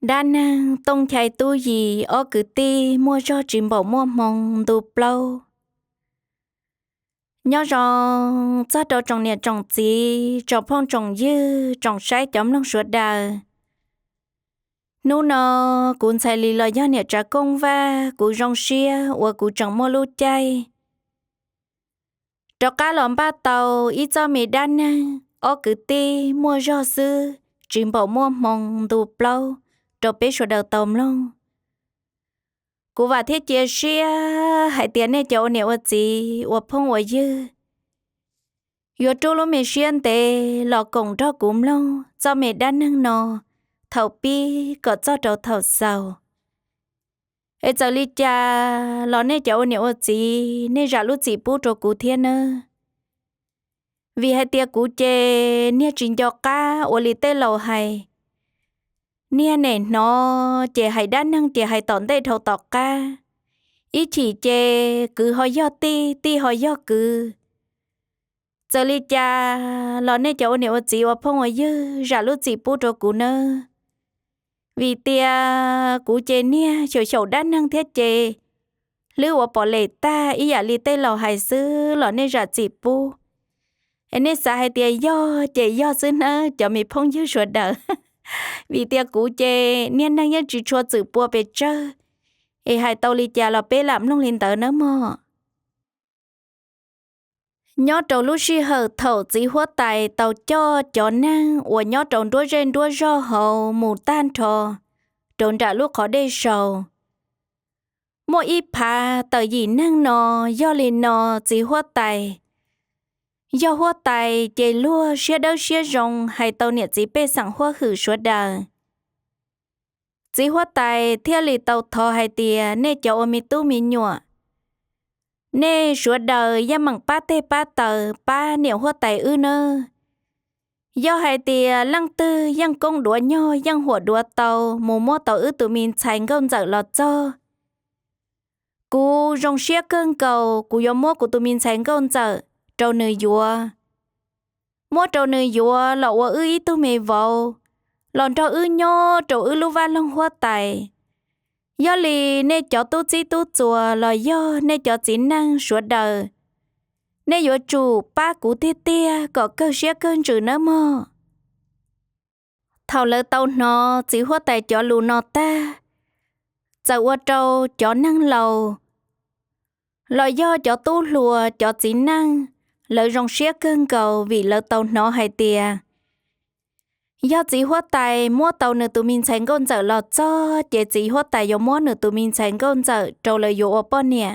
Dab neeg Tooj Nchai Tub Yis ob kwv tij muaj zog tsis npaum muaj hmoo ntu plaub. Nyob zoo txog rau tsoom niam tsoom txiv, tsoom phooj tsoom ywg, tsoom saib cov mloog sawv daws. Hnub no kuv Ntxhais Lis los yog niam Tsav Kooj Vaj, kuv zoo siab uas kuv tseem muaj lub caij rov qab los npaj tau ib txoj me dab neeg ob kwv tij muaj zog xwb tsis npaum muaj hmoo ntu plaub rau peb sawv daws tau mloog. Kuv vam thiab cia siab hais tias nej cov ua niam ua txiv ua phooj ua ywg yuav rub lub me siab ntev los koom nrog kuv mloog txoj me dab neeg no thaum pib kom txog rau thaum xaus. Es txawm li cas los nej cov ua niam ua txiv nej zam lub txim pub rau kuv thiab nawb. Vim hais tias kuv ces niag tsis nco qab ua li tej laus hais, niag nim hnov ces hais dab neeg ces hais tom ntej dhau tom qab, ib chim ces kwv ho yog tij, tij ho yog kwv. Txawm li cas los nej cov ua niam ua txiv ua phooj ua ywg zam lub txim pub rau kuv nawb. Vim tias kuv ces niag xyaum xyaum dab neeg thiab ces hlwb ua pom lem tag ib yam li tej laus hais xwb los nej zam txim pub. Es nej xav hais tias yog ces yog xwb nawb cov me phooj ywg sawv daws. Vim tias kuv ces niag neeg yeej tsis tshua txwm pua pes tsawg, es hais tau li cas los peb lam mloog li ntawd nawb mog. Nyob rau lub sij hawm thaum txiv huab tais tau coj cov neeg uas nyob rau nruab zej nruab zog hauv mus tag nrho rau nram lub qhov dej sau, muaj ib phav tawm yim neeg no yog li no, txiv huab tais yog huab tais ces luag siab dawb siab zoo hais tau niam txiv pej xeem huab hwm sawv daws. Txiv huab tais thiaj li tau thov hais tias nej cov ua me tub me nyuam, nej sawv daws yeej meem pab teg pab taw pab niam huab tais wb nawb. Yog hais tias leej twg yeej koob duav nyog yeej huam duav tau mus muab tau wb tus me ntxhais nkauj ntxawm los txog, kuv zoo siab kawg nkaus kuv yuav muab kuv tus me ntxhais nkauj ntxawm rau nws yuav, muab rau nws yuav los ua wb ib tug me vauv, los nrog wb nyob rau wb lub vaj loog huab tais. Yog li nej cov tub txib tub txuas los yog nej cov txiv neej sawv daws, nej yuav tsum pab kuv tiag tiag kom kawg siab kawg ntsws nawb mog. Thaum lawv tau hnov txiv huab tais cov lus no tag, txawm ua rau cov neeg laus los yog cov tub hluas cov txiv neej, lawv zoo siab kawg nkaus vim lawv tau hnov hais tias yog txiv huab tais muab tau nws tus me ntxhais nkauj ntxawm los txog ces txiv huab tais yuav muab nws tus me ntxhais nkauj ntxawm rau lawv yuav ua poj niam.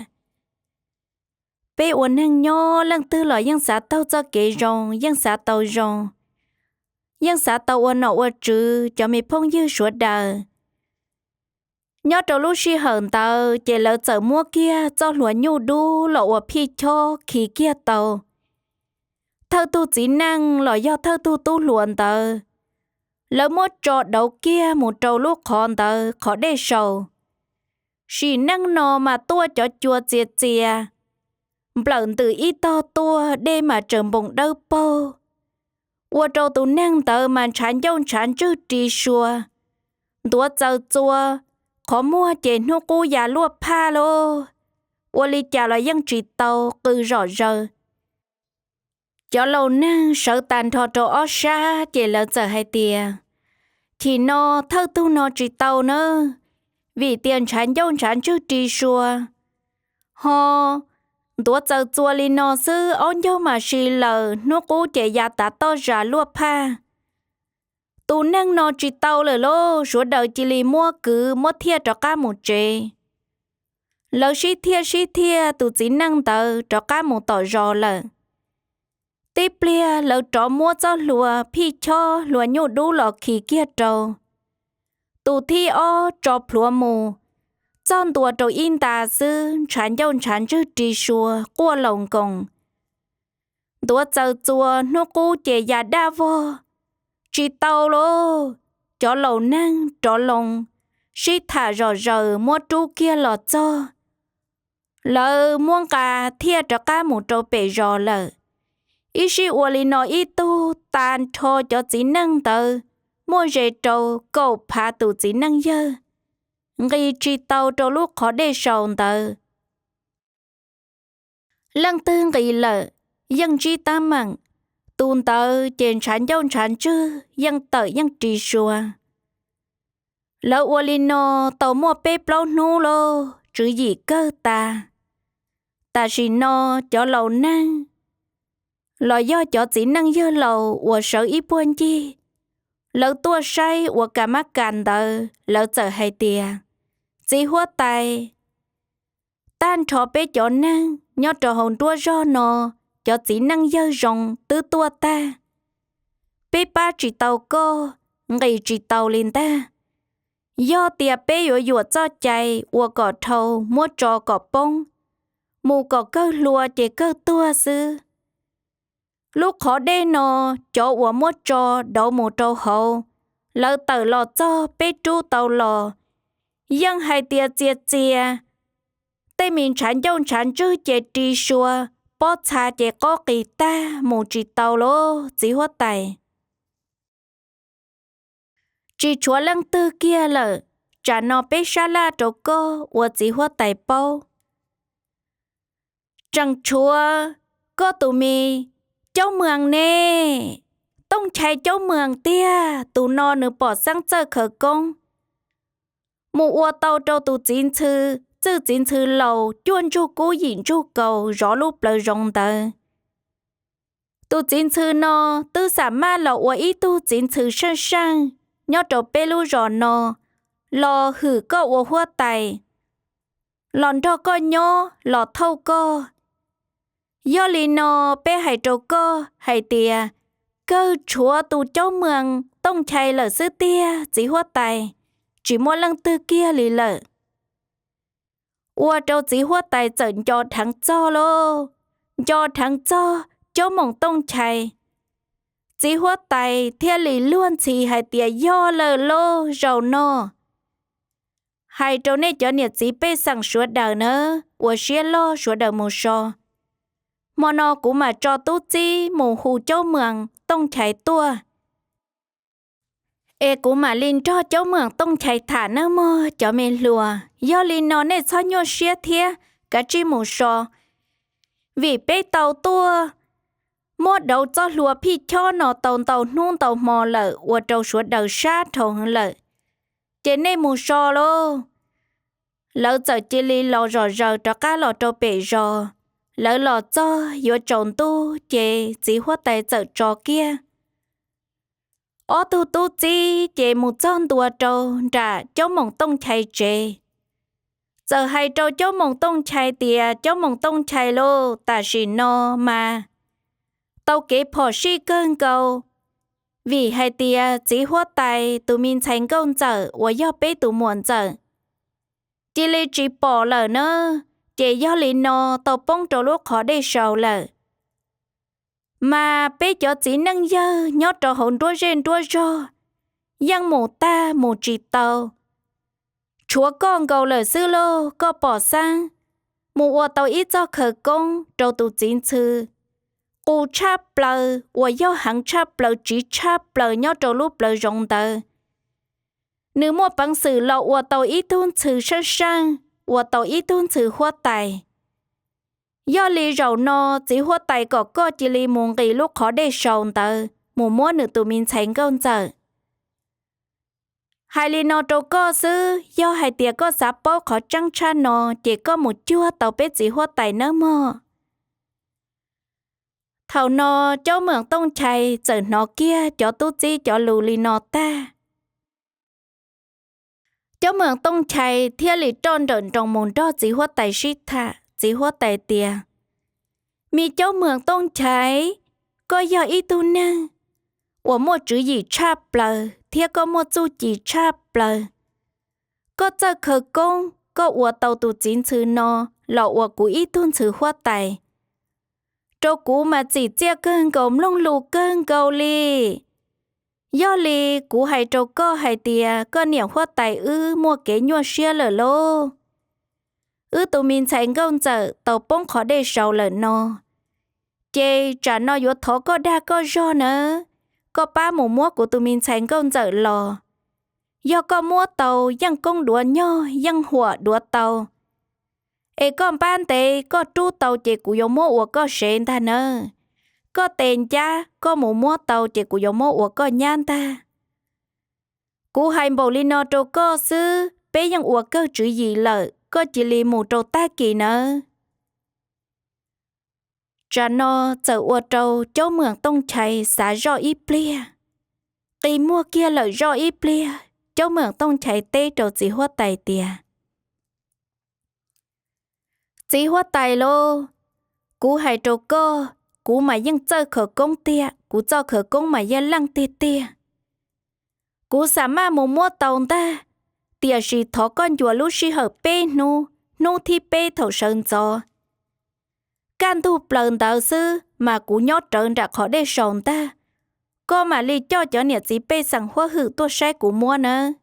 Peb ua neeg nyob leej twg los yeej xav taug txoj kev zoo, yeej xav tau zoo, yeej xav tau ua nom ua tswv cov me phooj ywg sawv daws. Nyob rau lub sij hawm ntawd ces lawv txawm muab kiag txoj hlua nyuj dub los ua phij chob khi kiag tau. Thawj tug txiv neej los yog thawj tug tub hluas ntawd, lawv muab tso dauv kiag mus rau lub qhov ntawd qhov dej sau. Sim neej no mas tuaj cov cua txias txias, nplawm ntws ib tog tuaj dej mas tsaws npoos dawb paug, ua rau tus neeg ntawd mas ntshav ncauj ntshav ntswg ri sua, ntuav txaws txua, qhov muag ces hnub qub ya luaj phaj lauj. Ua li cas los yeej tsis tau qw zom zaws. Cov laus neeg sawv tas nrho rau ob sab ces lawv txawm hais tias, chim no thawj tug no tsis tau nawb, vim tias ntshav ncauj ntshav ntswg ri sua, ho ntuav txaws txua li no xwb, aub ncaug mas si lawm, hnub qub ces ya tav toj zas luaj phaj. Tus neeg no tsis tau lawm lauj, sawv daws cia li muab kwv muab thiaj rov qab mus tsev. Lawv sib thiaj sib thiaj tus txiv neej ntawd rov qab mus tom zos lawm. Tib pliag lawv rov muab txoj hlua phij chob hlua nyuj dub los khi kiag rau. Tus thib ob tso plhuav mus, txog ntua rau ib nta xwb ntshav ncauj ntshav ntswg ri sua quaj laus nkoos. Ntuav txaws txua hnub qub ces ya daj vog, tsis tau lauj. Cov laus neeg rov loo sib tham zom zaws muab rub kiag los txog. Lawv muab nqa thiaj rov qab mus rau pem zos lawm. Ib sij ua li no ib tug tas nrho cov txiv neej ntawd muaj ze rau kaum phav tus txiv neej yawg nqis tsis tau rau lub qhov dej sau ntawd. Leej twg nqis lawm yeej ntsib teeb meem, tus ntawd ces ntshav ncauj ntshav ntswg yeej tawm yeej ri sua. Lawv ua li no tau muaj peb plaub hnub lauj, tswv yim kawg tas. Tam sim no cov laus neeg los yog cov txiv neej yawg laus uas sawv ib puag ncig, lawv tuaj saib ua ka mab kas ntawd lawv txawm hais tias, txiv huab tais, tag nrho peb cov neeg nyob rau hauv nruab zog no, cov txiv neej yawg zoo twb tuaj tag, peb pab tsis tau koj, nqis tsis tau li ntag. Yog tias peb yuav yuam txoj cai ua kom dhau muab tso kom poob, mus kom kawg hlua ces kawg tuag xwb. Lub qhov dej no cov uas muab tso dauv mus rau hauv, lawv tawm los txog peb rub tau los, yeej hais tias txias txias, tej me ntshav ncauj ntshav ntswg ces ri sua, pob txha ces qob qis tag mus tsis tau lauj txiv huab tais. Tsis tshuav leej twg kiag lawm, tsam no peb sab laj rau koj ua txiv huab tais paub. Tseem tshuav koj tus me Caub Mws ne, Tooj Chai Caub Mws tiag, tus no nws pom xeeb txawj khawv koob, mus ua tau rau tus txiv ntxhw, txwj txiv ntxhw laus cuaj ntsug kub yim ntsug kaus zov lub plawv zoov ntawd. Tus txiv ntxhw no twb xam maj los ua ib tug txiv ntxhw seej seej nyob rau peb lub zos no, los hwm koj ua huab tais, los nrog koj nyob los thauj koj. Yog li no peb hais rau koj hais tias, kawg tshuav tus Caub Mws Tooj Chai lawm xwb tiag txiv huab tais, tsis muaj leej twg kiag li lawm. Ua rau txiv huab tais txawm nco dheev txog lauj, nco dheev txog Caub Moos Tooj Chai. Txiv huab tais thiaj li luag ntxhi hais tias, yog lawm lauj, zaum no hais rau nej cov niam txiv pej xeem sawv daws na, ua siab loj sawv daws mus so. Hmo no kuv mam tso tub txib mus hu Caub Mws Tooj Chai tuaj, es kuv mam li nrog Caub Mws Tooj Chai tham nawb mog cov me hluas. Yog li no nej txhob nyuaj siab thiab kav tsij mus so, vim peb tau tuaj muab dauv txoj hlua phij chob no tau ntau hnub ntau hmo lawm ua rau sawv daws sab dhau heev lawm. Ces nej mus so lauj. Lawv txawm cia li los zom zaws rov qab los rau pem zos. Lawv los txog yuav tsaus ntuj ces txiv huab tais txawm tso kiag ob tug tub txib ces mus txog ntua rau nram Caub Moos Tooj Chai tsev. Txawm hais rau Caub Moos Tooj Chai tias, Caub Moos Tooj Chai lauj, tam sim no mas tau kev phom sij kawg nkaus, vim hais tias txiv huab tais tus me ntxhais nkauj ntxawm uas yog peb tus muam ntxawm cia li tsis pom lawm na. Ces yog li no tau poob rau lub qhov dej sau lawm. Mas peb cov txiv neej yawg nyob rau hauv nruab zej nruab zog yeej mus tag mus tsis tau. Tshuav koj nkaus lawm xwb lauj, koj pom xeeb mus ua tau ib txoj khawv koob rau tus txiv ntxhw qus tshaj plaws uas yog heev tshaj plaws tsiv tshaj plaws nyob rau lub plawv zoov ntawd. Nws muaj peev xwm los ua tau ib tug ntxhw seej seej, ua tau ib tug ntxhw huab tais. Yog li zaum no txiv huab tais kom koj cia li mus nqis lub qhov dej sau ntawd mus muab nws tus me ntxhais nkauj ntxawm. Hais li no rau koj xwb, yog hais tias koj xav paub qhov tseeb tshaj no ces koj mus cuag tau peb txiv huab tais nawb mog. Thaum no Caub Mws Tooj Chai txawm hnov kiag cov tub txib cov lus li no tag, Caub Mws Tooj Chai thiaj li roj nrawm nroos mus nrog txiv huab tais sib tham. Txiv huab tais tias, me Caub Mws Tooj Chai, koj yog ib tug neeg uas muaj tswv yim tshaj plaws thiab koj muaj txuj ci tshaj plaws. Koj txawj khawv koob, koj ua tau tus txiv ntxhw no los ua kuv ib tug ntxhw huab tais, rau kuv mas txim txiaj kawg nkaus mloog lus kawg nkaus li. Yog li kuv hais rau koj hais tias koj niam huab tais wb muaj kev nyuaj siab lawm lauj. Wb tus me ntxhais nkauj ntxawm tau poob qhov dej sau lawm no, ces tsam no yuav thov koj dag koj zog nawb, koj pab mus muab kuv tus me ntxhais nkauj ntxawm los. Yog koj muab tau yeej koob duav nyog yeej huam duav tau, es koj npab ntev koj rub tau ces kuv yuav muab ua koj sev ntag nawb. Koj tes ncab koj mus muab tau ces kuv yuav muab ua koj nyab ntag. Kuv hais npaum li no rau koj xwb, peb yeej ua kawg tswv yim lawm, koj cia li mus rau tag kis nawb. Tsam no txawm ua rau Caub Mwam Tooj Nchai xav zoj ib pliag, qi muag kiag lawm zoj ib pliag, Caub Mwam Tooj Nchai teb rau txiv huab tais tias, Txiv huab tais lauj, kuv hais rau koj, kuv mas yeej txawj khawv koob tiag, kuv txoj khawv koob mas yeej leej tiag tiag. Kuv xam maj mus muab tau ntag, tiam sis thov koj ncua lub sij hawm peb hnub, hnub thib peb thaum sawv ntxov, kaj ntug plaws ntawd xwb mas kuv nyob rawv nram qhov dej saus ntag. Koj mam li coj cov niam txiv pej xeem huab hwm tuaj saib kuv muab nawb.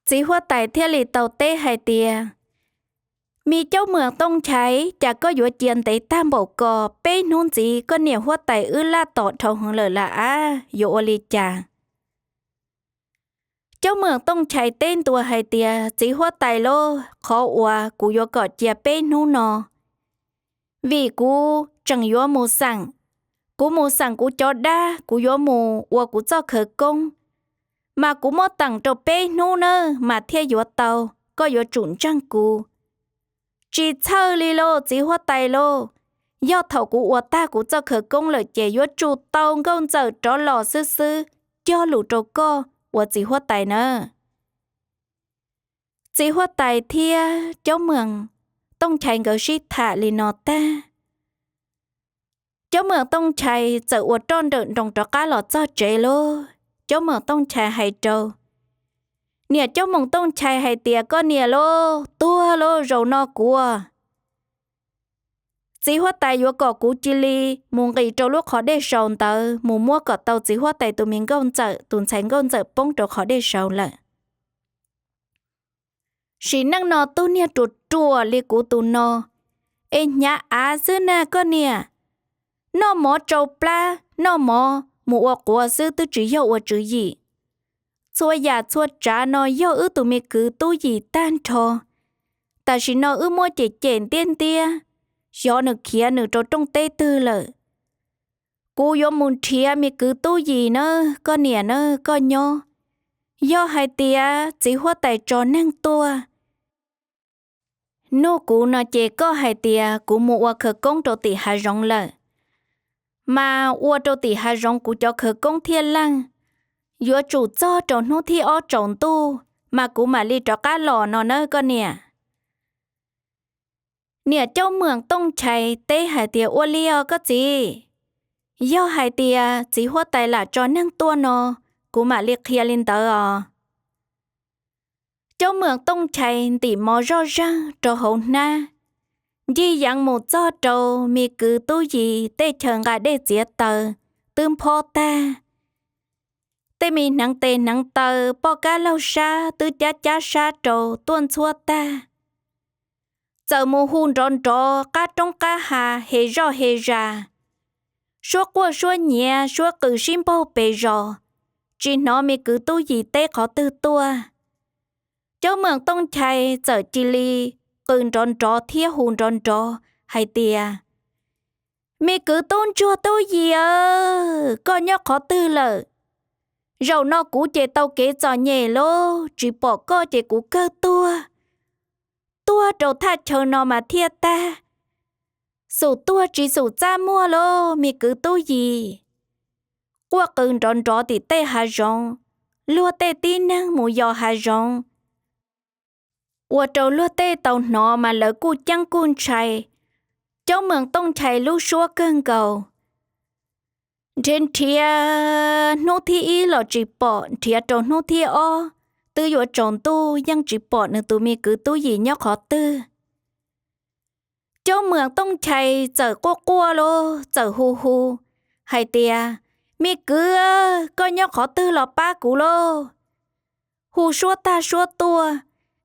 Txiv huab tais thiaj li tau teb hais tias, Me Caub Mwam Tooj Nchai, cas koj yuav cia ntev tag npaum ko, peb hnub ntxiv koj niam huab tais wb laj tom dhau heev lawm las av, yuav ua li cas? Caub Mwam Tooj Nchai teb ntua hais tias, Txiv huab tais lauj, qhov uas kuv yuav kom cia peb hnub no, vim kuv tseem yuav mus xeem, kuv mus xeem kuv cov dab, kuv yuav mus ua kuv txoj khawv koob, mas kuv muab teem rau peb hnub nawb mas thiaj yuav tau, koj yuav tsum ntseeg kuv. Tsis txhawj li lauj txiv huab tais lauj, yog thaum kuv ua tag kuv txoj khawv koob lawm ces yuav tsum tau nkauj ntxawm rov los xwb xwb, cog lus rau koj ua txiv huab tais nawb. Txiv huab tais thiab Caub Mwam Tooj Nchai nkawd sib tham li no tag, Caub Mwam Tooj Nchai txawm ua roj nrawm nroos rov qab los txog tsev lauj. Caub Mwam Tooj Nchai hais rau niam Caub Mwam Tooj Nchai hais tias, Koj niam lauj, tuag lauj, zaum no kuv, txiv huab tais yuav kom kuv cia li mus nqis rau lub qhov dej saus ntawd mus muab kom tau txiv huab tais tus me nkauj ntxawm, tus ntxhais nkauj ntxawm poob rau qhov dej saus lawm. Sim neej no tug niag ruam ruam li kuv tus no, es hnyav av xwb na koj niam. Noj mov tsau plab, noj mov mus ua quav xwb twb tsis yog ua tswv yim. Txhua yam txhua tsav no yog wb tus me kwv Tub Yis tag nrho. Tam sim no wb muab cem cem ntiab ntiab, xyov nws khiav nws rau rooj teb twg lawm. Kuv yuav mus nrhiav me kwv Tub Yis na, koj niam na, koj nyob. Yog hais tias txiv huab tais tso neeg tuaj, nug kuv no ces koj hais tias kuv mus ua khawv koob rau tim hav zoov lawm, mas ua rau tim hav zoov kuv cov khawv koob thiaj leej. Yuav tsum txog rau hnub thib ob tsaus ntuj mas kuv mam li rov qab los no nawb koj niam. Niam Caub Mwam Tooj Nchai teb hais tias, Ua li os koj txiv, yog hais tias txiv huab tais lam tso neeg tuaj no, kuv mam li qhia li ntawd os. Caub Mwam Tooj Nchai ntim mov zoj zeeg rau hauv hnab, ncig yeev mus txog rau me kwv Tub Yis tej chaw nqa dej txiav taws twb nphob tag. Tej me hneev tes hneev taw poj kab laug sab twb cab cab sab rau tuaj ntxhuab tag. Txawm mus hu nrov nrov qab roob qab hav, he zoj he zas, suab quaj suab nyiav, suab qw sib npaug pes zos, tsis hnov me kwv Tub Yis teb qhov twg tuaj. Caub Mwam Tooj Nchai txawm cia li qw nrov nrov thiab hu nrov nrov hais tias, Me kwv Tub Ntsuag Tub Yis aw, koj nyob qhov twg lawm? Zaum no kuv ces tau kev txom nyem lauj, tsis pom koj ces kuv kawg tuag, tuag rau thaj chaw no mas thiaj tag. Xum tuag tsis xum txaj muag lauj me kwv Tub Yis. Quaj qw nrov nrov tim tej hav zoov, luag tej tib neeg mus yos hav zoov, ua rau luag tej tau hnov mas lawv kuj ceeb kuj ntshai. Caub Mwam Tooj Nchai lub suab kawg nkaus. Nrhiav nrhiav hnub thib ib los tsis pom, nrhiav rau hnub thib ob, twb yuav tsaus ntuj yeej tsis pom nws tus me kwv Tub Yis nyob qhov twg. Caub Mwam Tooj Nchai txawm quaj quaj lauj, txawm hu hu hais tias, Me kwv, koj nyob qhov twg los pab kuv lauj. Hu suab tag suab tuaj,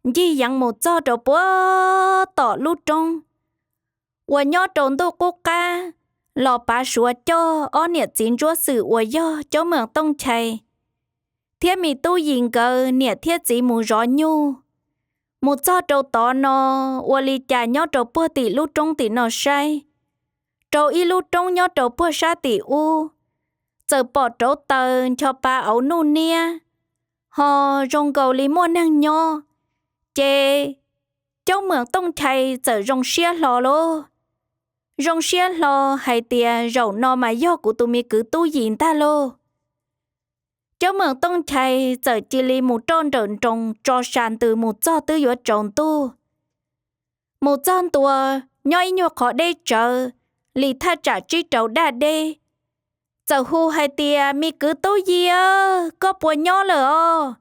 ncig yeev mus txog rau puag tom lub roob uas nyob rau ntuj qub qab, los pav suav coj ob niam txiv ntsuab xwm uas yog Caub Mwam Tooj Nchai thiab Me Tub Yis nkawd niam thiab txiv mus zov nyuj. Mus txog rau tod no, ua li cas nyob rau puag tim lub roob tim no saib, rau ib lub roob nyob rau puag sab tim ub, txawm pom rauv taws ncho pa auv nuj niab, ho zoo nkaus li muaj neeg nyob. Ces Caub Mwam Tooj Nchai txawm zoo siab hlo lauj. Zoo siab hlo hais tias, Zaum no mas yog kuv tus me kwv Tub Yis ntag lauj. Caub Mwam Tooj Nchai txawm cia li mus roj nrawm nroos tso sa ntws mus txog twb yuav tsaus ntuj. Mus txog ntua, nyob ib nyuag qhov deb tsawv li thaj tsam tsib rau daj deb, txawm hu hais tias, Me kwv Tub Yis, koj puas nyob lawm os?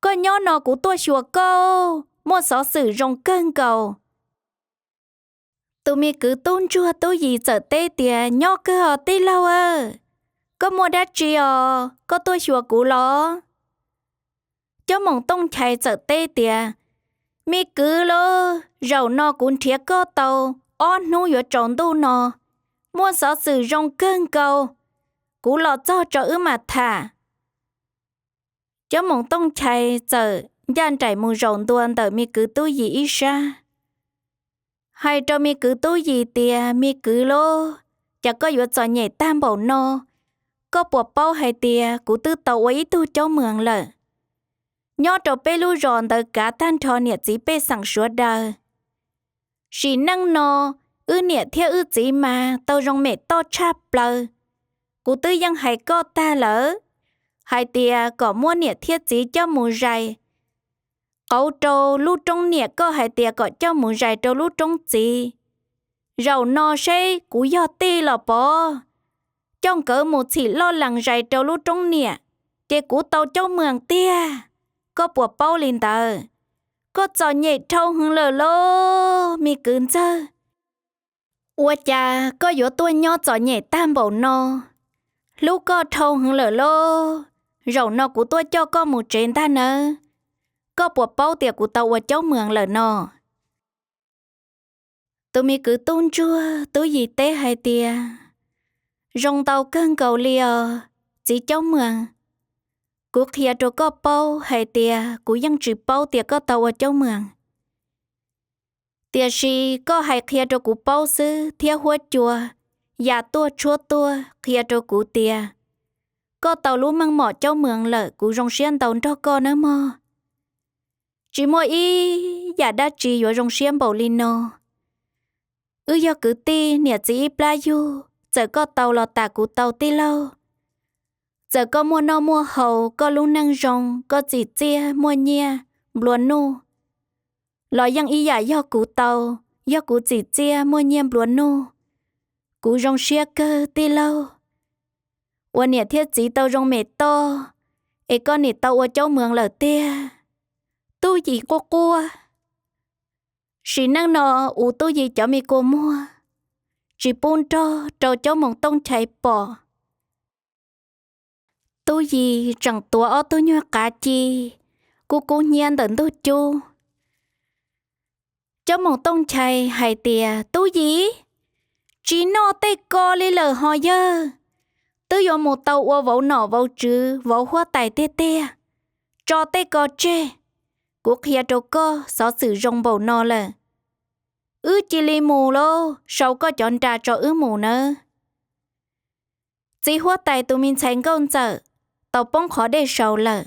Koj nyob no kuv tuaj xyuas koj, muaj xov xwm zoo kawg nkaus. Tus me kwv Tub Ntsuag Tub Yis txawm teb tias, Nyob kawg os tij laug, koj muaj dab tsi os, koj tuaj xyuas kuv los? Caub Mwam Tooj Nchai txawm teb tias, Me kwv lauj, zaum no kuv nrhiav koj tau ob hnub yuav tsaus ntuj no, muaj xov xwm zoo kawg nkaus, kuv los txog tso wb mam tham. Caub Mwam Tooj Nchai txawm ncaj nraim mus zaum ntua ntawm me kwv Tub Yis ib sab, hais rau me kwv Tub Yis tias, Me kwv lauj, cas koj yuav txom nyem tag npaum no? Koj puas paub hais tias kuv twb tau ua ib tug caub mwam lawm, nyob rau peb lub zos ntawd kav tag nrho niam txiv pej xeem sawv daws. Sim neej no, wb niam thiab wb txiv mas tau zoo mem toj tshaj plaws. Kuv twb yeej hais koj tag lawm, hais tias kom muab niam thiab txiv coj mus zais qauv rau lub roob niam, koj hais tias kom coj mus zais rau lub roob txiv. Zaum no seb kuv yog tij los pov, coj nkawd mus txhim loj lees zais rau lub roob niam, ces kuv tau caub mwam tiag. Koj puas paub li ntawd? Koj txom nyem dhau heev lawm lauj, me kwv ntxawg. Ua cas koj yuav tuaj nyob txom nyem tag npaum no? Hlub koj dhau heev lawm lauj. Zaum no kuv tuaj coj koj mus tsev ntag nawb. Koj puas paub tias kuv tau ua caub mwam lawm no? Tus me kwv Tub Ntsuag Tub Yis teb hais tias, Zoo ntau kawg nkaus li os txiv caub mwam. Kuv qhia rau koj paub hais tias kuv yeej tsis paub tias koj tau ua caub mwam, tiam sis koj hais qhia rau kuv paub xwb thiab huab cua ya tuaj tshuab tuaj qhia rau kuv tias koj tau lub meej mom caub mwam lawm, kuv zoo siab ntau nrog koj nawb mog. Tsis muaj ib yam dab tsi yuav zoo siab npaum li no. Wb yog kwv tij niam txiv ib plab yug, txawm koj tau los tas kuv tau tij laug, txawm koj muaj noj muaj haus, koj lub neej zoo, koj txim txiaj muaj nyiaj nplua nuj, los yeej ib yam yog kuv tau, yog kuv txim txiaj muaj nyiaj nplua nuj. Kuv zoo siab kawg tij laug, uas niam thiab txiv tau zoo mem toj, es koj nim tau ua caub mwam lawm tiag. Tub Yis quaj quaj. Sim neej no uv Tub Yis cov me kua muag, tsis pub nrog rau caub moos Tooj Nchai pom. Tub Yis tseem tuav ob tug nyuag qav ci kub kub hnyiab ntawm ntug cub. Caub moos Tooj Nchai hais tias, Tub Yis, tsis noj tej ko li lawm ho yawg. Twb yuav mus tau ua vauv nom vauv tswv vauv huab tais tiag tiag. Tso tej ko tseg, kuv qhia rau koj xov xwm zoo npaum no lawm. Wb cia li mus lauj, sau koj cov nra tso wb mus nawb. Txiv huab tais tus me ntxhais nkauj ntxawm tau poob qhov dej saud lawm.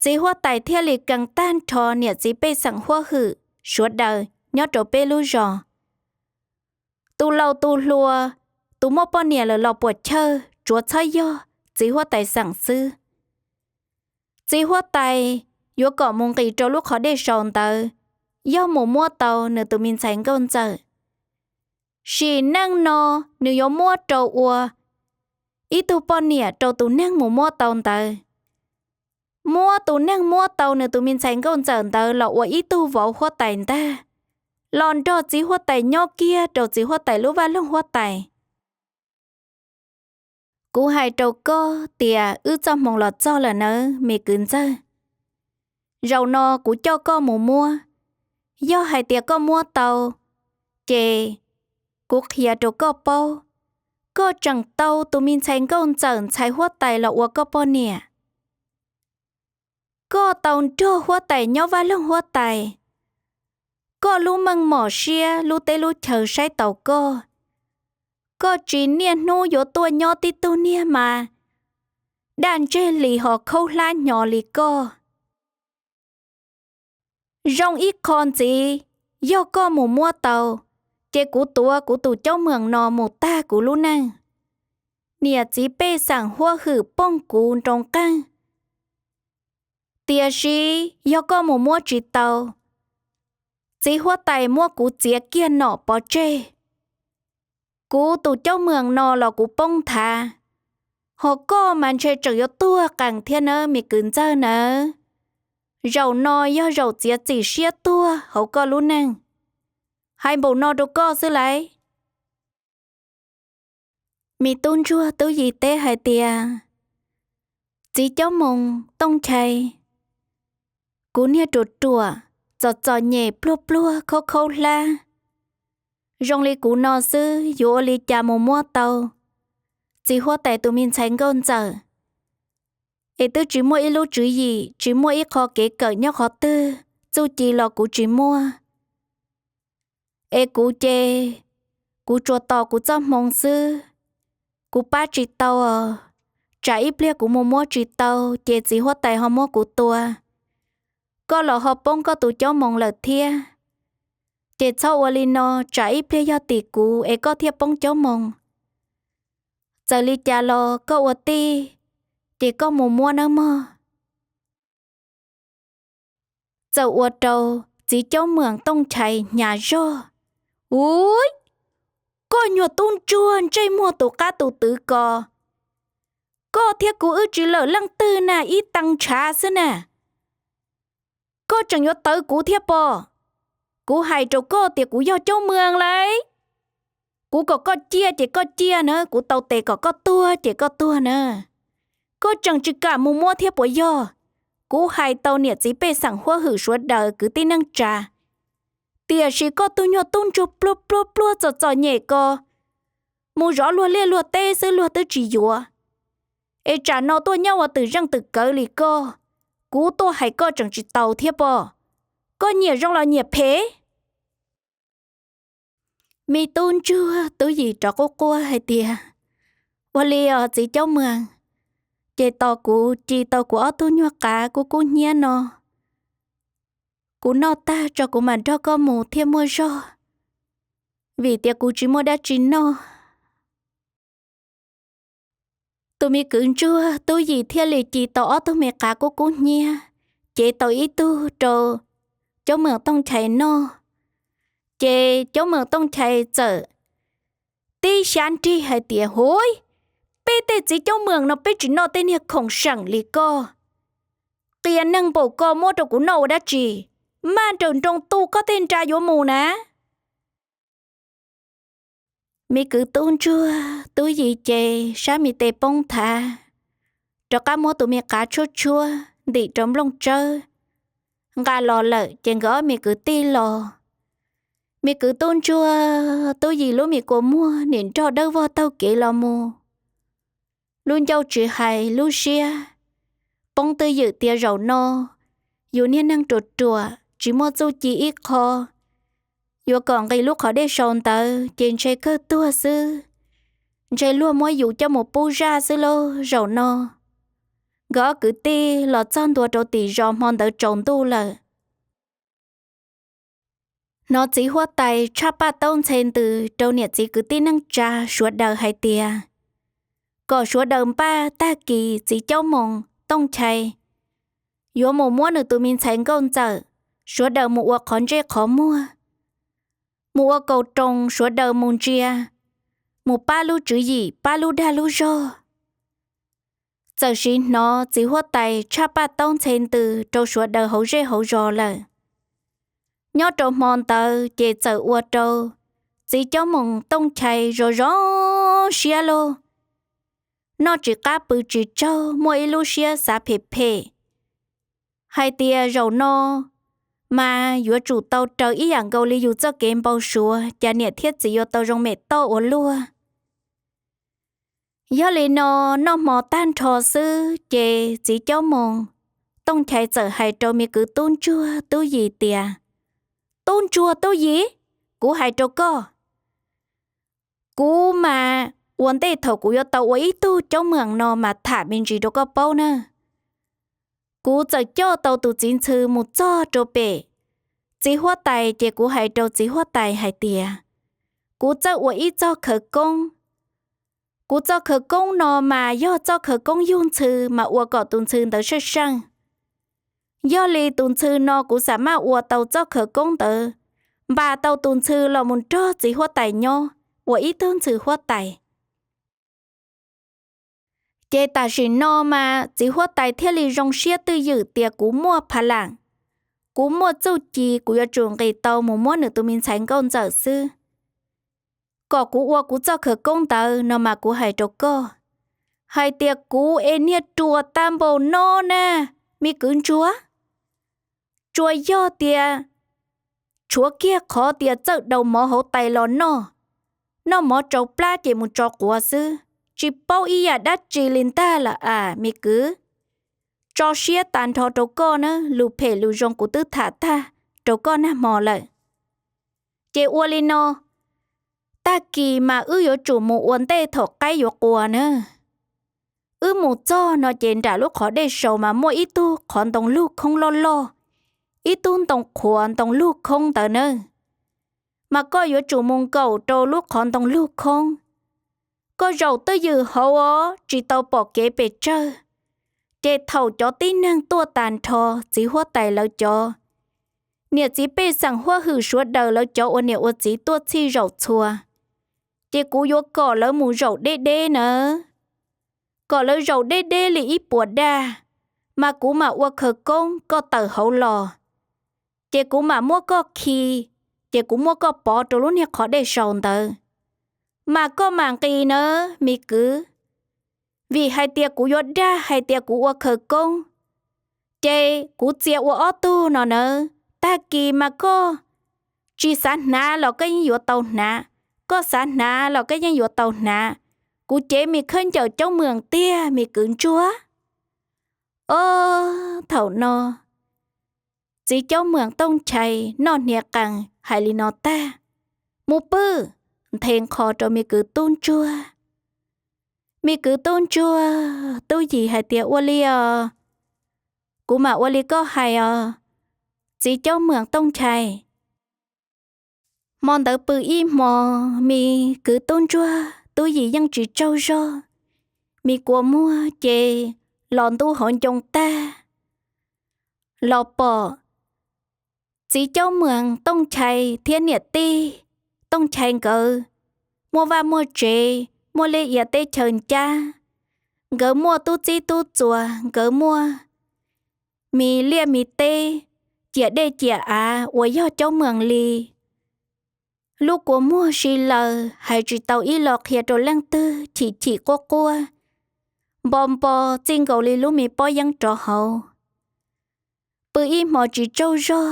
Txiv huab tais thiaj li kees tag nrho niam txiv pej xeem huab hwm sawv daws nyob rau peb lub zos. Tus laus tus hluas, tus muaj poj niam lawm los puam chawj tsuav txhob yog txiv huab tais xeem xwb. Txiv huab tais yuav kom mus nqis rau lub qhov dej saud ntawd, yog mus muab tau nws tus me ntxhais nkauj ntxawm, sim neej no nws yuav muab rau ua ib tug poj niam rau tus neeg mus muab tau ntawd. Muab tus neeg muab tau nws tus me ntxhais nkauj ntxawm ntawd los ua ib tug vauv huab tais ntag, los nrog txiv huab tais nyob kiag rau txiv huab tais lub vaj loog huab tais. Kuv hais rau koj tias wb txoj hmoov los txog lawm nawb me kwv ntxawg. Zaum no kuv coj koj mus muab, yog hais tias koj muab tau, ces kuv qhia rau koj paub, koj tseem tau tus me ntxhais nkauj ntxawm ntxhais huab tais los ua koj poj niam. Koj tau nrog huab tais nyob vaj loog huab tais, koj lub meej mom siab lub teb lub chaw saib taus koj. Koj tsis niaj hnub yuav tuaj nyob tib tug niag mas daj ntseg li ho khaub hlab hnyo li koj. Zoo ib qho ntxiv, yog koj mus muab tau, ces kuv tuav kuv tus caub meem no mus tag kuv lub neej. Niam txiv pej xeem huab hwm poog kuv nroo qeej. Tiam sis yog koj mus muab tsis tau, txiv huab tais muab kuv txiav kiag nom pov tseg. Kuv tus caub meem no los kuv poob nthav, ho koj mas ntshe tseem yuav tuag qees thiab nawb me kwv ntxawg nawb. Zaum no yog zaum txiav txim siab tuag hauv koj lub neej. Hais npaum no rau koj xwb lauj. Me tub ntsuag tub yim teb hais tias, txiv caub moos Tooj Nchai, kuv niag ruam ruam, txom txom nyem pluag pluag khaub khaub hlab, zoo li kuv no xwb yuav ua li cas mus muab tau txiv huab tais tus me ntxhais nkauj ntxawm, es twb tsis muaj ib lub tswv yim, tsis muaj ib qho kev kawm nyob qhov twg, txuj ci los kuv tsis muaj. Es kuv ces, kuv tsuas tos kuv txoj hmoo xwb, kuv pab tsis tau os. Tsam ib pliag kuv mus muab tsis tau ces txiv huab tais ho muab kuv tua, koj los ho poob koj tus caub moos lawm thiab. Ces txhob ua li no, tsam ib pliag yog tim kuv es koj thiaj poob caub moos. Txawm li cas los koj ua tij, ces koj mus muab nawb mog. Txawm ua rau txiv caub meem Tooj Nchai hnyav zog. Ub, koj nyuag tub ntsuag ntsej muag tus qab tus twv ko, koj thiab kuv wb tsis lawm leej twg na, ib tee ntshav xwb na, koj tseem yuav tawv kuv thiab pob? Kuv hais rau koj tias kuv yog caub mees lauj. Kuv kom koj ciaj ces koj ciaj na, kuv tau tes kom koj tuag ces koj tuag na. Koj tseem tsis kam mus muab thiab puas yog? Kuv hais tau niam txiv pej xeem huab hwm sawv daws kwv tij neej tsa, tiam sis koj tug nyuag tub ntsuag pluag pluag pluag txom txom nyem ko, mus zov luag liaj luag teb xwb luag twb tsis yuav. Es tsam no tuaj nyob ua twm zeej twm kawv li koj, kuv tuaj hais koj tseem tsis tau thiab pob? Koj nyiam zoo los nyiam phem? Me tub ntsuag tub yim rov quaj quaj hais tias, ua li os txiv caub mees, ces tos kuv ci tau kuv ob tug nyuag qav kub kub hnyiab no, kuv noj tag tso kuv mam nrog koj mus thiaj muaj zog, vim tias kuv tsis muaj dab tsi noj. Tus me kwv ntsuag tub yim thiaj li ci tau ob tug me qav kub kub hnyiab, cev tau ib tug rau caub meem Tooj Nchai noj. Ces caub meem Tooj Nchai txawm tib xyab nrig hais tias, huv, peb tej txiv caub meem no peb tsis noj tej niag khoom seem li koj. Qias neeg npaum ko muab rau kuv noj ua dab tsi? Maj nrawm nroo tu koj tej nra yuav mus na. Me kwv tub ntsuag tub yim ces sab me tes poob nthav, rov qab muab tus me qav tshuab tshuab ntim rau nplooj tsawb, nqa los lawm ces nkawd ob me kwv tij los. Me kwv tub ntsuag tub yim lub me kua muag nim nrog dawb vog taug kev los mus. Lub ncauj tsis hais lub siab poob twj ywm tias zaum no yus niag neeg ruam ruam tsis muaj txuj ci ib qho, yuav kom nqis lub qhov dej sau ntawd ces ntshe kawg tuag xwb, ntshe luag muab yus coj mus pub zaj xwb lauj zaum no. Nkawd ob kwv tij los txog ntua rau tim zos hmo ntawd tsaus ntuj lawm. Hnov txiv huab tais tshaj paj taub ntxhe ntws rau niam txiv kwv tij neej tsa sawv daws hais tias, kom sawv daws npaj tag kis txiv caub moos Tooj Nchai yuav mus muab nws tus me ntxhais nkauj ntxawm, sawv daws mus ua qhov ntsej qhov muag, mus ua kaus roos, sawv daws mus ntsia, mus pab lub tswv yim pab lub dag lub zog. Txawm sim hnov txiv huab tais tshaj paj taub ntxhe ntws rau sawv daws hauv zej hauv zos lawm. Nyob rau hmo ntawd ces txawm ua rau txiv caub moos Tooj Nchai zoo zoo siab lauj, noj tsis qab pw tsis tsaug, muaj ib lub siab xav phem phem hais tias zaum no mas yuav tsum tau raws ib yam nkaus li yus txoj kev npau suav, cas niam thiab txiv yuav tau zoo mem toj ua luaj. Yog li no, noj hmo tag nrho xwb ces txiv Caub Moos Tooj Nchai txawm hais rau me kwv tub ntsuag tub yim tias, Tub ntsuag tub yim, kuv hais rau koj, kuv mas ua ntej thaum kuv yuav tau ua ib tug Caub Moos no mas tham me ntsis rau koj paub na. Kuv txawm coj tau tus txiv ntxhw mus txog rau pem txiv huab tais ces kuv hais rau txiv huab tais hais tias, kuv txawj ua ib txoj khawv koob. Kuv txoj khawv koob no mas yog txoj khawv koob yug ntxhw mas ua kom tus ntxhw ntawd saj seej. Yog li tus ntxhw no kuv xam maj ua tau txoj khawv koob ntawd, npas tau tus ntxhw los mus nrog txiv huab tais nyob ua ib tug ntxhw huab tais. Ces tam sim no mas txiv huab tais thiaj li zoo siab twj ywm tias kuv muaj pha lam, kuv muaj txuj ci, kuv yuav tsum nqis tau mus muab nws tus me ntxhais nkauj ntxawm xwb, kom kuv ua kuv txoj khawv koob ntawd no mas kuv hais rau koj hais tias kuv es niag ruam tag npaum no na, me kwv ntsuag. Tsuas yog tias tshuav kiag qhov tias txawj daus mov hauv tais los noj, noj mov tsau plab ces mus tso quav xwb, tsis paub ib yam dab tsi li ntag lawm as me kwv. Tso siab tas nrho rau koj na, lus phem lus zoo kuv twb tham tag rau koj nag hmo lawm. Ces ua li no, tag kis mas wb yuav tsum mus ua ntej thaum qaib yuav qua na. Wb mus txog no ces nram lub qhov dej sau mas muaj ib tug qhov ntoo lug khoob loj loj, ib tug ntoo qhuav ntoo lug khoob ntawd nawb. Mas koj yuav tsum mus nkaum rau lub qhov ntoo lug khoob. Koj zaum twj ywm hauv os, tsis tau pom kev pes tsawg. Ces thaum cov tib neeg tuaj tas nrho, txiv huab tais lawv cov niam txiv pej xeem huab hwm sawv daws lawv cov ua niam ua txiv tuaj txhij zaum txhua, ces kuv yuav kom lawv mus zaum deb deb nawb. Kom lawv zaum deb deb li ib puas daj, mas kuv mam ua khawv koob koj tawm hauv los, ces kuv mam muab koj khi, ces kuv muab koj pov rau lub niag qhov dej sau ntawd. Mas koj mam nqis nawb me kwv, vim hais tias kuv yuav dag hais tias kuv ua khawv koob, ces kuv txia ua ob tug no nawb. Tag kis mas koj tsis xav hnav los koj yeej yuav tau hnav, koj xav hnav los koj yeej yuav tau hnav. Kuv cev me khaub ncaws caub mwam tiag me kwv ntsuag. Ob, thaum no txiv caub mwam Tooj Nchai noj hniav qees hais li no tag, mus pw, nthe nqho rau me kwv tub ntsuag. Me kwv tub ntsuag, tub yim hais tias ua li os, kuv mam ua li koj hais os, txiv caub mwam Tooj Nchai. Hmo ntawd pw ib hmo, me kwv tub ntsuag tub yim yeej tsis tsaug zog, me kua muag ces los ntub hauv ncoo tag, los pom txiv caub mwam Tooj Nchai thiab niam tij Tooj Nchai nkawd muaj vaj muaj tsev, muaj liaj ia teb chaws ncab, nkawd muaj tub txib tub txuas, nkawd muaj me liaj me teb, ciam dej ciam av uas yog caub mwam li. Lub kua muag si laws hais tsis tau ib lo qhia rau leej twg, chim chim quaj quaj, npo npo txij nkaus li lub me pob yeeb rov hauv. Pw ib hmo tsis tsaug zog,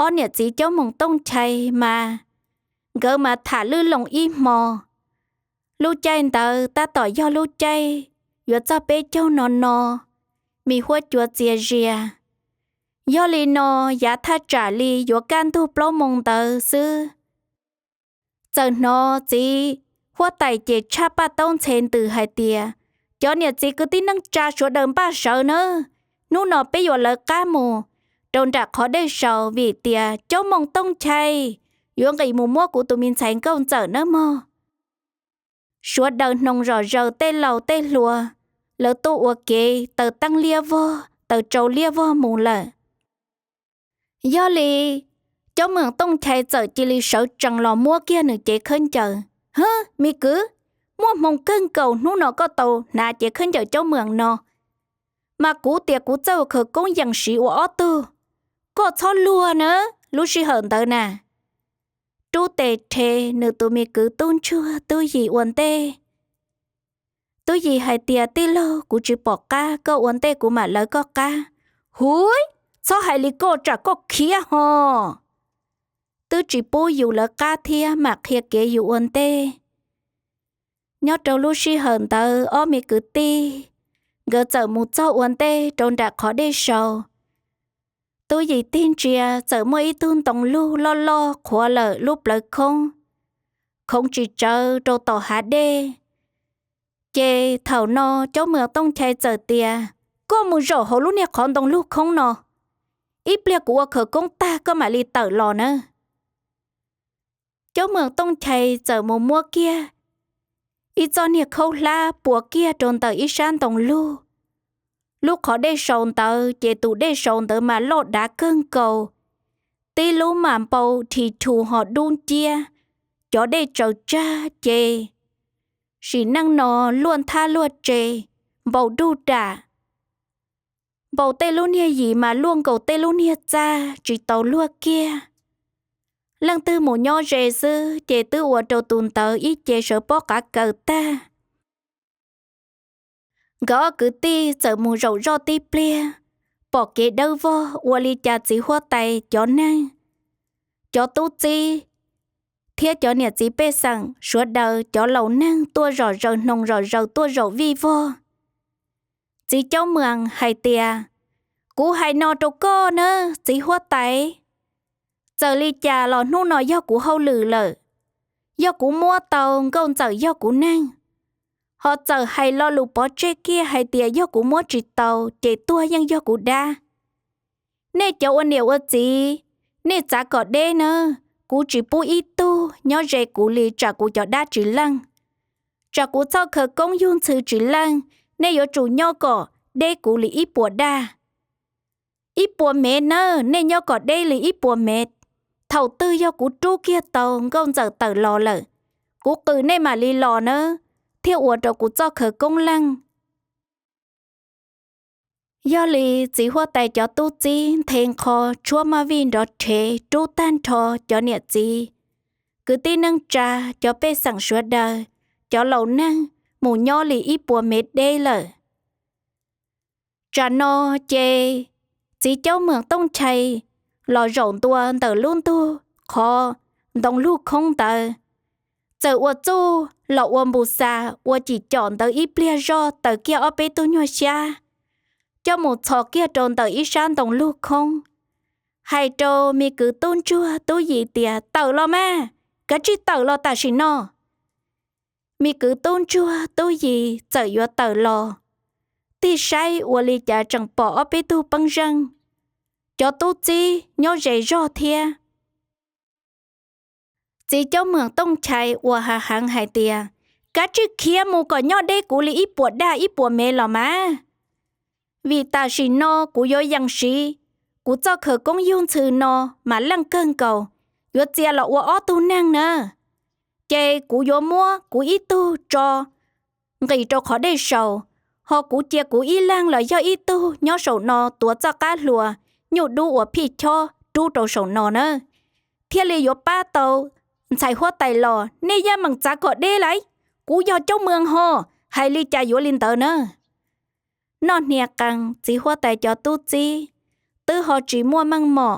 ob niam txiv caub mwam Tooj Nchai mas nkawd mas tham lwj loo ib hmo. Lub caij ntawd tab tom yog lub caij yuav txog peb caug no no, me huab cua txias zias. Yog li no, yav thaj tsam li yuav kaj ntug plaub moo ntawd xwb, txawm hnov txiv huab tais ces tshaj paj taub ntxhe ntws hais tias, cov niam txiv kwv tij neej tsa sawv daws npaj sawv nawb, hnub no peb yuav lawv qab mus rau nram qhov dej sau vim tias caub mwam Tooj Nchai yuav nqis mus muab kuv tus me ntxhais nkauj ntxawm nawb mog. Sawv daws hnoos zom zaws tej laus tej hluas, lawv tuaj ua kev taws teeb liab vog taws tsau liab vog mus lawm. Yog li, caub mwam Tooj Nchai txawm cia li sawv tsees los muab kiag nws cev khaub ncaws. Hwb, me kwv, muaj hmoo kawg nkaus hnub no koj tau hnav cev khaub ncaws caub mwam no, mas kuv tias kuv txawj ua khawv koob yees siv ua ob tug. Koj txhob luag na, lub sij hawm ntawd na, rub tes rhe nws tus me kwv tub ntsuag tub yim ua ntej. Tub yim hais tias, tij laug, kuv tsis pom qab, koj ua ntej kuv mam lawv koj qab. Huv, txhob hais li koj tsam koj khiav ho. Twb tsis pub yus lawv qab thiab mam qhia kev yus ua ntej. Nyob rau lub sij hawm ntawd ob me kwv tij nkawd txawm mus txog ua ntej rau nram qhov dej sau. Tub Yis tig ntsia txawm muaj ib tug ntoo lug loj loj qhuav lawm lub plawv khoob, khoov tsis tsawv rau tom hav dej. Ces thaum no Caub Mwam Tooj Chai txawm tias, Koj mus zaum hauv lub niag qhov ntoo lug khoob no, ib pliag kuv ua khawv koob tag koj mam li tawm los nawb. Caub Mwam Tooj Chai txawm mus muab kiag ib txoj niag khaub hlab pua kiag rau ntawm ib sab ntoo lug. Lub qhov dej sau ntawd ces tus dej sau ntawd mas loj dav kawg nkaus, tib lub mam npau dhi thu ho dub nciab, cov dej tsaws tsag ces sim neej no luaj nthab luaj tse, npau dub dam. Npau tej lub niag yim mas luaj nkaus tej lub niag txaj tsis tau luag kiag. Leej twg mus nyob ze xwb ces twb ua rau tus ntawd ib ce sawv pob qav kaws tag. Nkawd ob kwv tij txawm mus zaum zoj tib pliag, pom kev dawb vog ua li cas txiv huab tais cov neeg, cov tub txib thiab cov niam txiv pej xeem sawv daws cov laus neeg tuaj zom zaws hnoos zom zaws tuaj zaum vij vog. Txiv Caub Mwam hais tias, Kuv hais no rau koj nawb txiv huab tais, txawm li cas los hnub no yog kuv hauj lwm lawm. Yog kuv muab tau nkauj ntxawm yog kuv neeg, ho txawm hais lo lus pov tseg kiag hais tias yog kuv muab tsis tau ces tuag yeej yog kuv dab. Nej cov ua niam ua txiv, nej txav kom deb nawb, kuv tsis pub ib tug nyob ze kuv li tsam kuv cov dab tsis leej. Tsam kuv txoj khawv koob yug ntxhw tsis leej, nej yuav tsum nyob kom deb kuv li ib puas daj. Ib puas mev nawb, nej nyob kom deb li ib puas mev. Thaum twg yog kuv rub kiag tau nkauj ntxawm tawm los lawm, kuv qw nej mam li los nawb, thiaj ua rau kuv txoj khawv koob leej. Yog li txiv huab tais cov tub txib nthe nqho tshuab maj vij nrov rhev rub tag nrho cov niam txiv, kwv tij neej tsa, cov pej xeem sawv daws, cov laus neeg mus nyob li ib puas mev deb lawm. Tsam no ces txiv Caub Mwam Tooj Chai los zaum ntua ntawm lub ntug qhov ntoo lug khoob ntawd, txawm ua txuj los ua npus xas ua cim com ntawd ib pliag zoj taws kiag ob peb tug nyuag xyab, coj mus txhos kiag rau ntawm ib sab ntoo lug khoob, hais rau me kwv Tub Ntsuag Tub Yis tias, Tawm los mas, kav tsij tawm los tam sim no. Me kwv Tub Ntsuag Tub Yis txawm yuav tawm los, tig saib ua li cas tseem pom ob peb tug pej xeem, cov tub txib nyob ze zog thiab. Txiv Caub Mwam Tooj Chai ua hav heev hais tias, Kav tsij khiav mus kom nyob deb kuv li ib puas daj ib puas mev los mas, vim tam sim no kuv yuav yees siv kuv txoj khawv koob yug ntxhw no mas leej kawg nkaus, yuav txia los ua ob tug neeg na. Ces kuv yuav muab kuv ib tug tso nqis rau qhov dej saum, ho kuv cia kuv ib leeg los yog ib tug nyob saum no tuav txoj qab hlua nyuj dub uas phij chob rub rau saum no na, thiaj li yuav pab tau ntxhais huab tais los. Nej yeej meem txav kom deb lauj, kuv yog Caub Mwam ho, hais li cas yuav li ntawd na. Noj hnia qees txiv huab tais cov tub txib twb ho tsis muaj meej mom,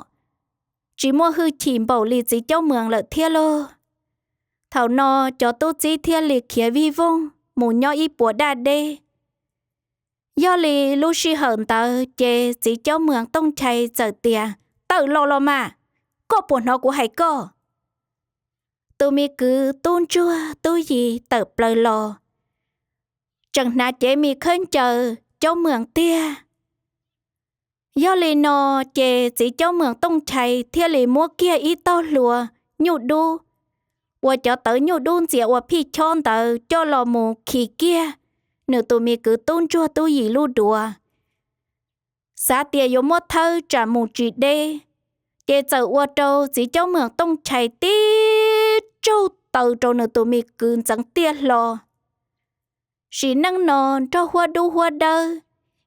tsis muaj hwj chim npaum li txiv Caub Mwam lawm thiab lauj. Thaum no cov tub txib thiaj li khiav vij voog mus nyob ib puas daj deb. Yog li lub sij hawm ntawd ces txiv Caub Mwam Tooj Chai txawm tias, Tawm los los mas, koj puas hnov kuv hais koj? Tus me kwv Tub Ntsuag Tub Yis tawm plaws los, tseem hnav cev me khawb ncaws Caub Mwam tiag. Yog li no ces txiv Caub Mwam Tooj Chai thiaj li muab kiag ib tog hlua nyuj dub uas cov tawv nyuj dub ntxias ua phij chob ntawd coj los mus khi kiag nws tus me kwv Tub Ntsuag Tub Yis lub duav, xav tias yuav muab thawb tsam mus tsis deb, ces txawm ua rau txiv Caub Mwam Tooj Chai tib tsaug taws rau nws tus me kwv ntxeev tiaj hlo. Sim neej no nrog huab dub huab dawb,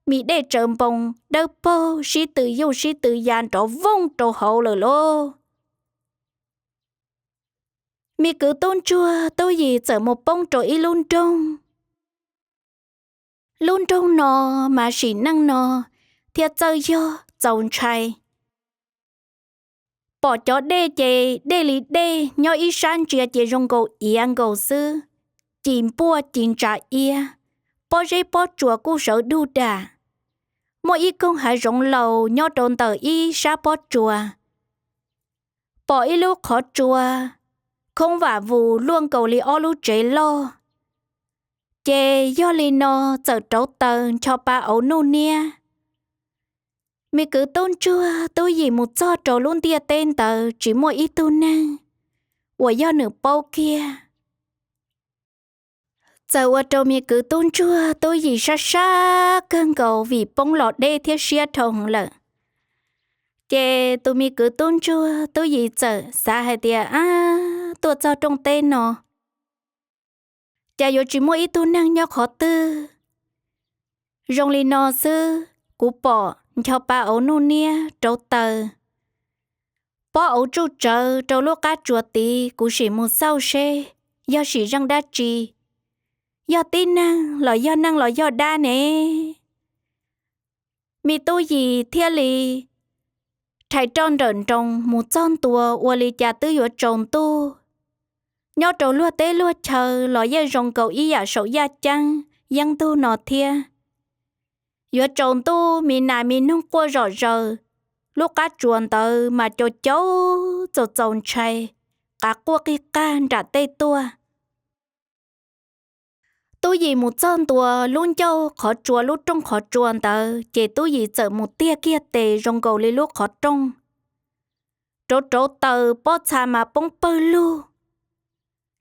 me dej tsaws npoo dawb paug sib tw yuj sib tw ya nrov vooj rau hauv lawm lauj. Me kwv Tub Ntsuag Tub Yis txawm mus poob rau ib lub nroog. Lub nroog no mas sim neej no thiaj txawj yog txaus ntshai. Pom cov dej ces dej li dej, nyob ib sab ntsia ces zoo nkaus iav nkaus xwb. ci npuaj ci ntsa iab, pob zeb pob tsuas kuj sawv dug dam. Muaj ib koog hav zoov laus nyob rau ntawm ib sab pob tsuas, pom ib lub qhov tsua khoob vam vus luaj nkaus li ob lub tsev loj. Ces yog li no txawm rauv taws ncho pa auv nuj niab. Me kwv tub ntsuag tub yim mus txog rau lub ntiaj teb ntawd tsis muaj ib tug neeg uas yog nws paub kiag. Txawm ua rau me kwv tub ntsuag tub yim sab sab kawg nkaus vim poob los deb thiab siab dhau lawm. Ces tus me kwv tub ntsuag tub yim txawm xav hais tias, ab, tuaj txog rooj teb no, cas yuav tsis muaj ib tug neeg nyob qhov twg. Zoo li no xwb, kuv pom ncho pa auv nuj niab rauv taws, pob auv tsuj tsawv rau lub qab tsuas tid, kuv sim mus xauj seb yog sim zeej dab tsi, yog tib neeg los yog neeg los yog dab ne. Me tub yim thiaj li rhais roj nrawm nroos mus txog ntua ua li cas twb yuav tsaus ntuj. Nyob rau luag teb luag chaw los yeej zoo nkaus ib yam saum yaj ceeb yeeb ntug no thiab. Yuav tsaus ntuj, me nas me noog quaj zom zaws, lub qab tsuas ntawd mas cau cau txaus txaus ntshai, qav quaj qig qag nram tej tuaj. Tub Yis mus txog ntua lub ncauj qhov tsua, lub rooj qhov tsua ntawd, ces Tub Yis txawm mus tiag kiag tes zoo nkaus li lub qhov rooj, rauv rauv taws, pob txha mas poob pawg lug.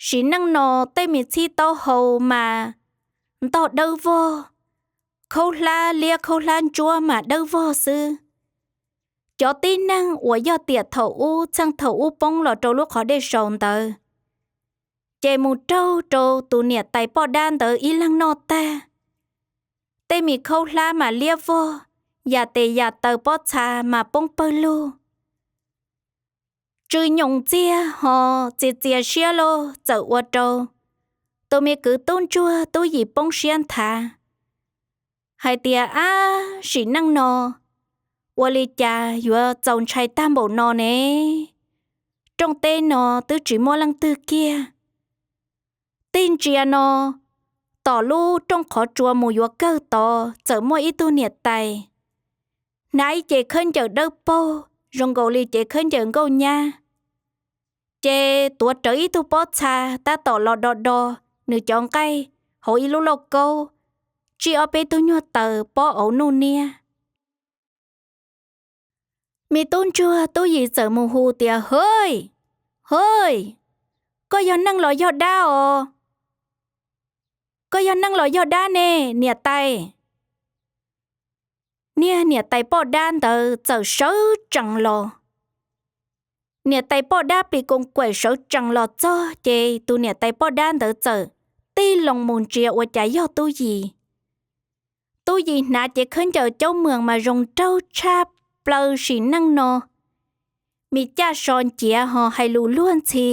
Sim neej no tej me txhib taub hau mas ntog dawb vog, khaub hlab liab khaub hlab ntsuab mas dawb vog xwb. Cov tib neeg uas yog tiam thaum ub, txheej thaum ub poob los rau lub qhov dej saus ntawd, ces mus raug rau tus niam tais poj dab ntawd ib leeg noj tag. Tej me khaub hlab mas liab vog, yam tes yam taw, pob txha mas poob pawg lug. Tsw nyoos ntxiag ho txias txias siab lauj, txawm ua rau tus me kwv Tub Ntsuag Tub Yis poob siab nthav hais tias, ab, sim neej no ua li cas yuav txaus ntshai tag npaum no ne? Rooj teb no twb tsis muaj leej twg kiag. Tig ntsia no, tom lub rooj qhov tsua mus yuav kawg tod txawm muaj ib tug niam tais hnav ib cev khaub ncaws dawb paug zoo nkaus li cev khaub ncaws nkauj nyab, ces tuav rawv ib tug pob txha tab tom los do do nws cov nqaij hauv ib lub lauj kaub, tsij ob peb tug nyuag taws pob auv nuj niab. Me Tub Ntsuag Tub Yis txawm mus hu tias, hwj, hwj, koj yog neeg los yog dab os? Koj yog neeg los yog dab ne, niam tais? Niag niam tais poj dab ntawd txawm sawv tsees los. Niam tais poj dab plis koos kuam sawv tsees los txog ces tus niam tais poj dab ntawd txawm tig loo mus ntsia ua cas yog Tub Yis. Tub Yis hnav cev khaub ncaws caub mws mas zoo nraug tshaj plaws sim neej no, me caj so nciav ho hais lus luag ntxhi,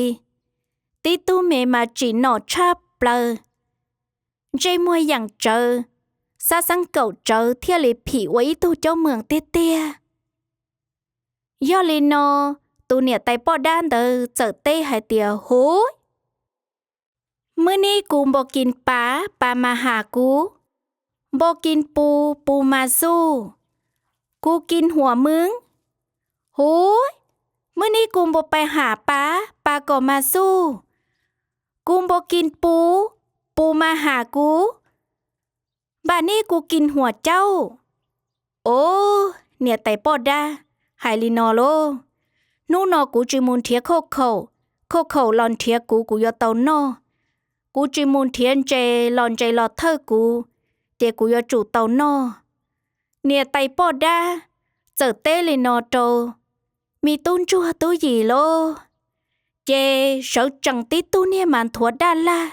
tib tug me mas tsim nom tshaj plaws, ntsej muag yeem tsawv, xab xeeb kaum tsawv thiaj li phim ua ib tug caub mws tiag tiag. Yog li no, tus niam tais poj dab ntawd txawm teb hais tias, huv, mws nib kus npau kis pas, pas mas has kuv, npau kis pus, pus mas xuj, kuv kis huam mws. Huv, mws nib kus npau pas has pas, pas kom mas xuj, kuv npau kis pus, pus mas has kuv, npam nib kuv kis huam caub. Os, niam tais poj dab, hais li no lauj, hnub no kuv tsis mus nrhiav khauj khaum, khauj khaum los nrhiav kuv, kuv yuav tau noj. Kuv tsis mus nrhiav ntses los ntses los thawj kuv, ces kuv yuav tsum tau noj. Niam tais poj dab txawm teb li no rau me Tub Ntsuag Tub Yis lauj, ces sawv tsees tib tug niag mas nthuav daj laj,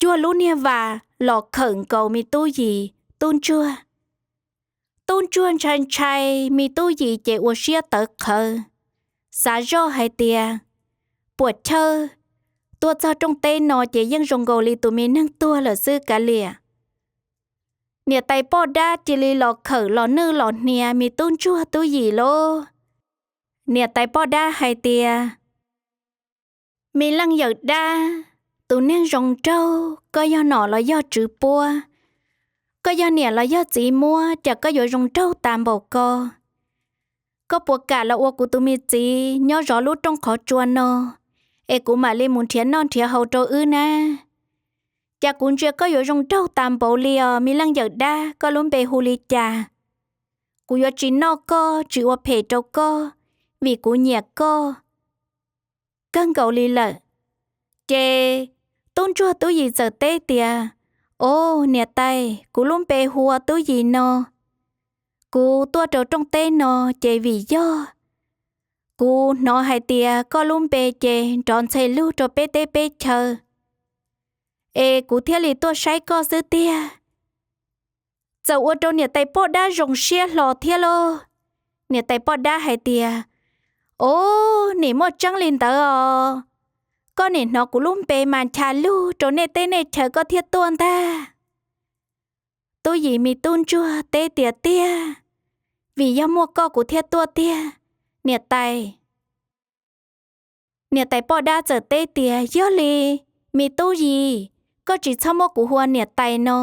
cuag lub niag vas los khawm nkaus me Tub Yis, Tub Ntsuag. Tub Ntsuag ntshai ntshai me Tub Yis ces ua siab tawv qhawv, xav zoj hais tias, puas chawj, tuaj txog rooj teb no ces yeej zoo nkaus li tus me neeg tuag lawm xwb kav liam. Niam tais poj dab cia li los khawm los nwj los hnia me Tub Ntsuag Tub Yis lauj. Niam tais poj dab hais tias, me leej yawm dab, Tus neeg zoo nraug, koj yog nom los yog tswv puab, koj yog niam los yog txiv muab, cas koj yuav zoo nraug tas npaum ko? Koj puas kam los ua kuv tus me txiv nyob zov lub rooj qhov tsua no, es kuv mam li mus nrhiav noj nrhiav haus rau wb nab? Cas kuv ntsia koj yuav zoo nraug tas npaum li os, me leej yawm dab, koj lub npe hu li cas? Kuv yuav tsis noj koj, tsis ua phem rau koj, vim kuv nyiam koj kawg nkaus li lawm. Ces tub ntsuag Tub Yis txawm teb tias, Au, niam tais, kuv lub npe hu ua Tub Yis no. Kuv tuaj rau rooj teb no ces vim yog kuv hnov hais tias koj lub npe ces nrov ntxhe lug rau peb teb peb chaw, es kuv thiaj li tuaj saib koj xwb tiag. Txawm ua rau niam tais poj dab zoo siab hlo thiab lauj. Niam tais poj dab hais tias, Au, nim muaj tseeb li ntawd os. Koj nim hnov kuv lub npe mas ncha lug rau nej teb nej chaw koj thiaj tuaj ntag. Tub Yis me tub ntsuag teb tias, Tiag, vim yog muaj koj kuv thiaj tuaj tiag, niam tais. Niam tais poj dab txawm teb tias, Yog li, me Tub Yis, koj tsis txhob muab kuv hu ua niam tais no,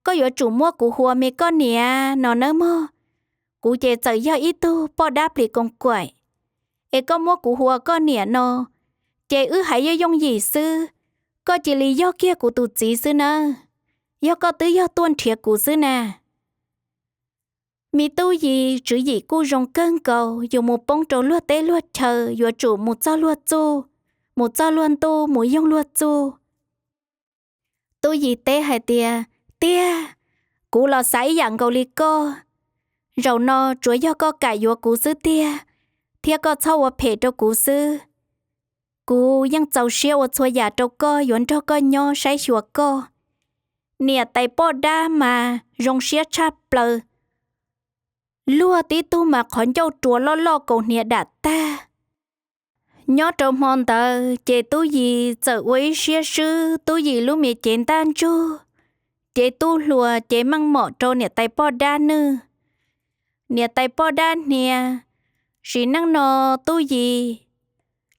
koj yuav tsum muab kuv hu ua me koj niam no nawb mog. Kuv ces txawm yog ib tug poj dab plis koos kaim, es koj muab kuv hu ua koj niam no, ces wb haiv yooj yooj yim xwb, koj cia li yog kiag kuv tus txiv xwb nawb, yog koj twb yog tuaj nrhiav kuv xwb na. Me Tub Yis tswv yim kuj zoo kawg nkaus, yus mus poob rau luag teb luag chaw yuav tsum mus txog luag txuj, mus txog luag ntuj mus yoog luag txuj. Tub Yis teb hais tias, Tiag, kuv los xav ib yam nkaus li koj. Zaum no tsuav yog koj kam yuav kuv xwb tiag, thiab koj txhob ua phem rau kuv xwb. Kuv yeej txaus siab ua txhua yam rau koj, yuav nrog koj nyob saib xyuas koj. Niam tais poj dab mas zoo siab tshaj plaws, luag tib tug mas qhov ncauj rua loj loj kaus hniav dam tag. Nyob rau hmo ntawd ces Tub Yis txawm ua ib siab swb Tub Yis lub me cev ntaj ntsug, cev tub hluas, cev meej mom rau niam tais poj dab nwj. Niam tais poj dab hnia, sim neej no Tub Yis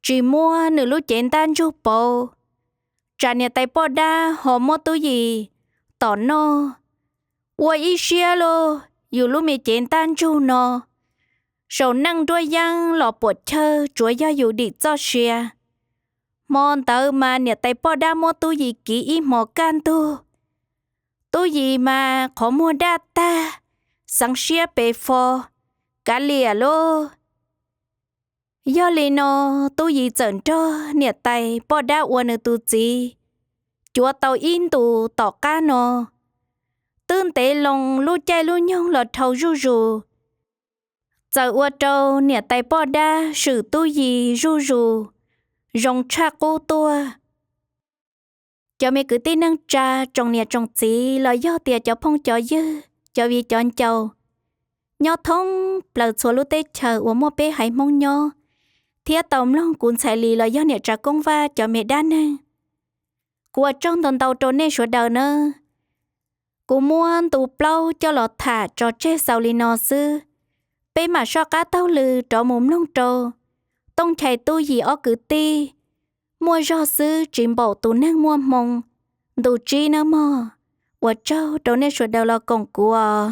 tsis muab nws lub cev ntaj ntsug pauv, tsam niam tais poj dab ho muab Tub Yis tom noj. Ua ib siab lauj, yus lub me cev ntaj ntsug no, saum neej nruab yeeb los puam chawj, tsuav yog yus dim txoj sia. Hmo ntawd mas niam tais poj dab muab Tub Yis kiv ib hmos kaj ntug. Tub Yis mas qhov muag daj tag, xeev siab pes fo, kav liam lauj. Yog li no, Tub Yis txawm nrog niam tais poj dab ua nws tus txiv cuav tau ib ntus tom qab no. Twb ntev loo, lub caij lub nyoog los dhau zuj zus, txawm ua rau niam tais poj dab swm Tub Yis zuj zus, zoo tshaj qub tuaj. Cov me kwv tij neej tsa, tsoom niam tsoom txiv los yog tias cov phooj cov ywg, cov viv cov ncaus nyob thoob plaws txhua lub teb chaws uas muaj peb haiv Hmoob nyob, thiab tau mloog kuv Ntxhais Lis los yog niam tsav Koob Vaj cov me dab neeg, kuv ua tsaug ntau ntau rau nej sawv daws nawb. Kuv muab ntu plaub coj los tham tso tseg xaus li no xwb. Peb mam soj qab taug lw rov mus mloog rau Tooj Nchai Tub Yis ob kwv tij, muaj zog xwb tsis npaum tus neeg muaj hmoo, ntu tsib nawb mog. Ua tsaug rau nej sawv daws los koom kuv os.